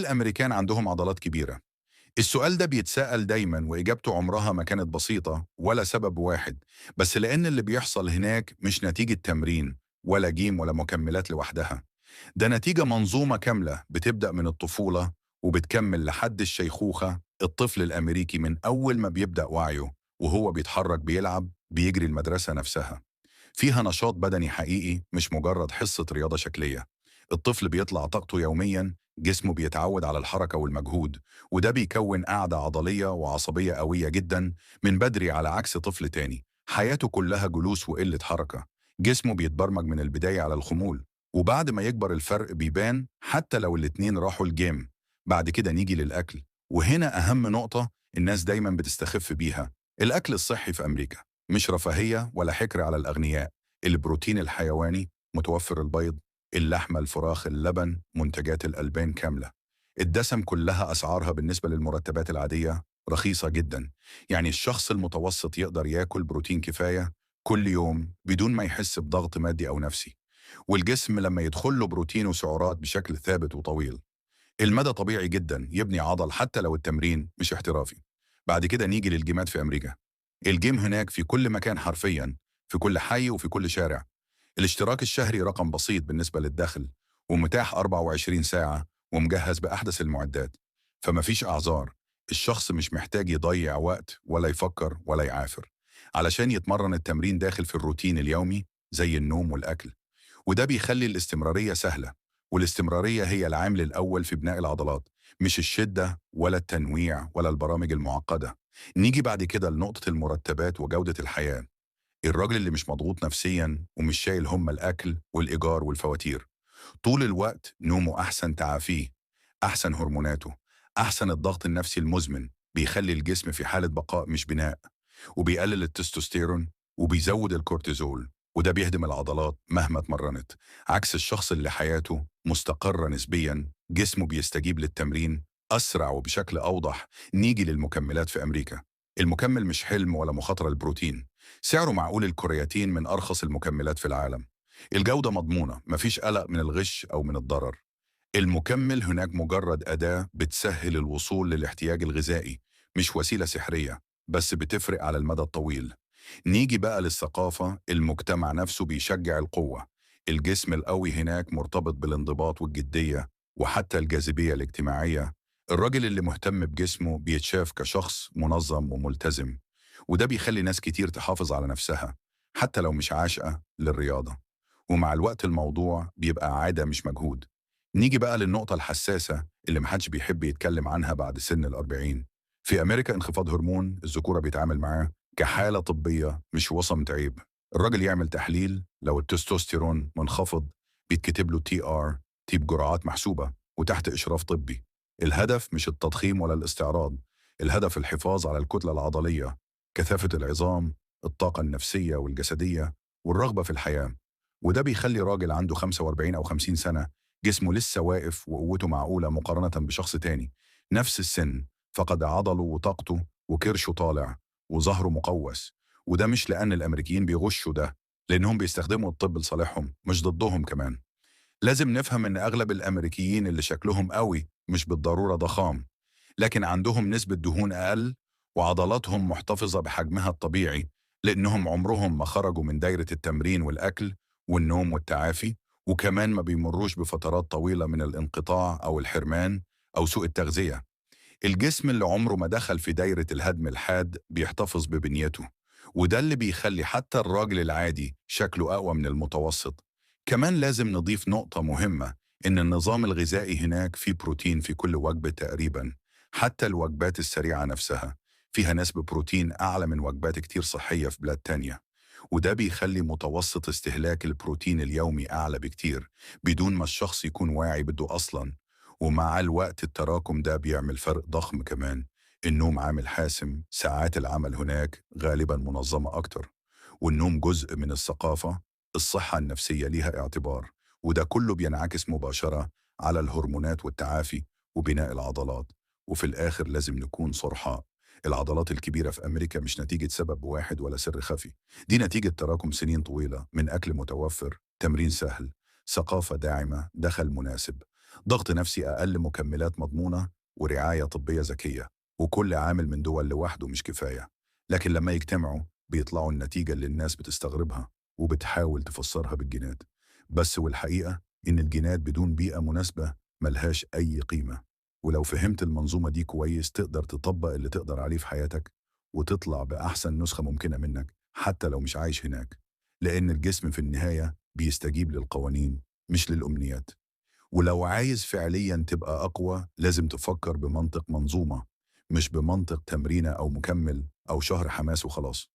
الأمريكان عندهم عضلات كبيرة؟ السؤال ده بيتسأل دايما وإجابته عمرها ما كانت بسيطة ولا سبب واحد، بس لأن اللي بيحصل هناك مش نتيجة تمرين ولا جيم ولا مكملات لوحدها. ده نتيجة منظومة كاملة بتبدأ من الطفولة وبتكمل لحد الشيخوخة. الطفل الأمريكي من أول ما بيبدأ وعيه وهو بيتحرك، بيلعب، بيجري، المدرسة نفسها فيها نشاط بدني حقيقي، مش مجرد حصة رياضة شكلية. الطفل بيطلع طاقته يوميا، جسمه بيتعود على الحركة والمجهود، وده بيكون قاعدة عضلية وعصبية قوية جدا من بدري، على عكس طفل تاني حياته كلها جلوس وقلة حركة، جسمه بيتبرمج من البداية على الخمول، وبعد ما يكبر الفرق بيبان حتى لو الاتنين راحوا الجيم. بعد كده نيجي للأكل، وهنا أهم نقطة الناس دايما بتستخف بيها. الأكل الصحي في أمريكا مش رفاهية ولا حكر على الأغنياء. البروتين الحيواني متوفر، البيض، اللحمة، الفراخ، اللبن، منتجات الألبان كاملة. الدسم كلها أسعارها بالنسبة للمرتبات العادية رخيصة جدا. يعني الشخص المتوسط يقدر ياكل بروتين كفاية كل يوم بدون ما يحس بضغط مادي أو نفسي. والجسم لما يدخل له بروتين وسعرات بشكل ثابت وطويل المدى طبيعي جدا يبني عضل حتى لو التمرين مش احترافي. بعد كده نيجي للجيمات في أمريكا. الجيم هناك في كل مكان حرفيا، في كل حي وفي كل شارع. الاشتراك الشهري رقم بسيط بالنسبة للدخل، ومتاح 24 ساعة، ومجهز بأحدث المعدات. فما فيش أعذار، الشخص مش محتاج يضيع وقت ولا يفكر ولا يعافر علشان يتمرن. التمرين داخل في الروتين اليومي زي النوم والأكل، وده بيخلي الاستمرارية سهلة. والاستمرارية هي العامل الأول في بناء العضلات، مش الشدة ولا التنويع ولا البرامج المعقدة. نيجي بعد كده لنقطة المرتبات وجودة الحياة. الراجل اللي مش مضغوط نفسيا ومش شايل هم الأكل والإيجار والفواتير طول الوقت، نومه أحسن، تعافيه أحسن، هرموناته أحسن. الضغط النفسي المزمن بيخلي الجسم في حالة بقاء مش بناء، وبيقلل التستوستيرون وبيزود الكورتيزول، وده بيهدم العضلات مهما اتمرنت. عكس الشخص اللي حياته مستقرة نسبيا، جسمه بيستجيب للتمرين أسرع وبشكل أوضح. نيجي للمكملات في أمريكا. المكمل مش حلم ولا مخاطرة. البروتين سعره معقول، الكرياتين من أرخص المكملات في العالم، الجودة مضمونة، مفيش قلق من الغش أو من الضرر. المكمل هناك مجرد أداة بتسهل الوصول للاحتياج الغذائي، مش وسيلة سحرية، بس بتفرق على المدى الطويل. نيجي بقى للثقافة، المجتمع نفسه بيشجع القوة. الجسم القوي هناك مرتبط بالانضباط والجدية وحتى الجاذبية الاجتماعية. الراجل اللي مهتم بجسمه بيتشاف كشخص منظم وملتزم، وده بيخلي ناس كتير تحافظ على نفسها حتى لو مش عاشقة للرياضة. ومع الوقت الموضوع بيبقى عادة مش مجهود. نيجي بقى للنقطة الحساسة اللي محدش بيحب يتكلم عنها بعد سن الأربعين. في أمريكا انخفاض هرمون الذكورة بيتعامل معاه كحالة طبية، مش وصمة عيب. الراجل يعمل تحليل، لو التستوستيرون منخفض بيتكتب له TRT بجرعات محسوبة وتحت إشراف طبي. الهدف مش التضخيم ولا الاستعراض، الهدف الحفاظ على الكتلة العضلية، كثافة العظام، الطاقة النفسية والجسدية، والرغبة في الحياة. وده بيخلي راجل عنده 45 أو 50 سنة جسمه لسه واقف وقوته معقولة مقارنة بشخص تاني نفس السن فقد عضله وطاقته وكرشه طالع وظهره مقوس. وده مش لأن الأمريكيين بيغشوا، ده لأنهم بيستخدموا الطب لصالحهم مش ضدهم. كمان لازم نفهم إن أغلب الأمريكيين اللي شكلهم قوي مش بالضرورة ضخام، لكن عندهم نسبة دهون أقل وعضلاتهم محتفظة بحجمها الطبيعي، لأنهم عمرهم ما خرجوا من دايرة التمرين والأكل والنوم والتعافي، وكمان ما بيمروش بفترات طويلة من الانقطاع أو الحرمان أو سوء التغذية. الجسم اللي عمره ما دخل في دايرة الهدم الحاد بيحتفظ ببنيته، وده اللي بيخلي حتى الراجل العادي شكله أقوى من المتوسط. كمان لازم نضيف نقطة مهمة، إن النظام الغذائي هناك فيه بروتين في كل وجبة تقريبا، حتى الوجبات السريعة نفسها فيها نسبة بروتين أعلى من وجبات كتير صحية في بلاد تانية، وده بيخلي متوسط استهلاك البروتين اليومي أعلى بكتير بدون ما الشخص يكون واعي بده أصلا. ومع الوقت التراكم ده بيعمل فرق ضخم. كمان النوم عامل حاسم، ساعات العمل هناك غالبا منظمة أكتر، والنوم جزء من الثقافة، الصحة النفسية ليها اعتبار، وده كله بينعكس مباشرة على الهرمونات والتعافي وبناء العضلات. وفي الآخر لازم نكون صرحاء، العضلات الكبيرة في أمريكا مش نتيجة سبب واحد ولا سر خفي، دي نتيجة تراكم سنين طويلة من أكل متوفر، تمرين سهل، ثقافة داعمة، دخل مناسب. ضغط نفسي أقل، مكملات مضمونة، ورعاية طبية ذكية. وكل عامل من دول لوحده مش كفاية، لكن لما يجتمعوا بيطلعوا النتيجة اللي الناس بتستغربها وبتحاول تفسرها بالجينات. بس والحقيقة إن الجينات بدون بيئة مناسبة ملهاش أي قيمة. ولو فهمت المنظومة دي كويس تقدر تطبق اللي تقدر عليه في حياتك وتطلع بأحسن نسخة ممكنة منك حتى لو مش عايش هناك، لأن الجسم في النهاية بيستجيب للقوانين مش للأمنيات. ولو عايز فعليا تبقى أقوى لازم تفكر بمنطق منظومة، مش بمنطق تمرينة أو مكمل أو شهر حماس وخلاص.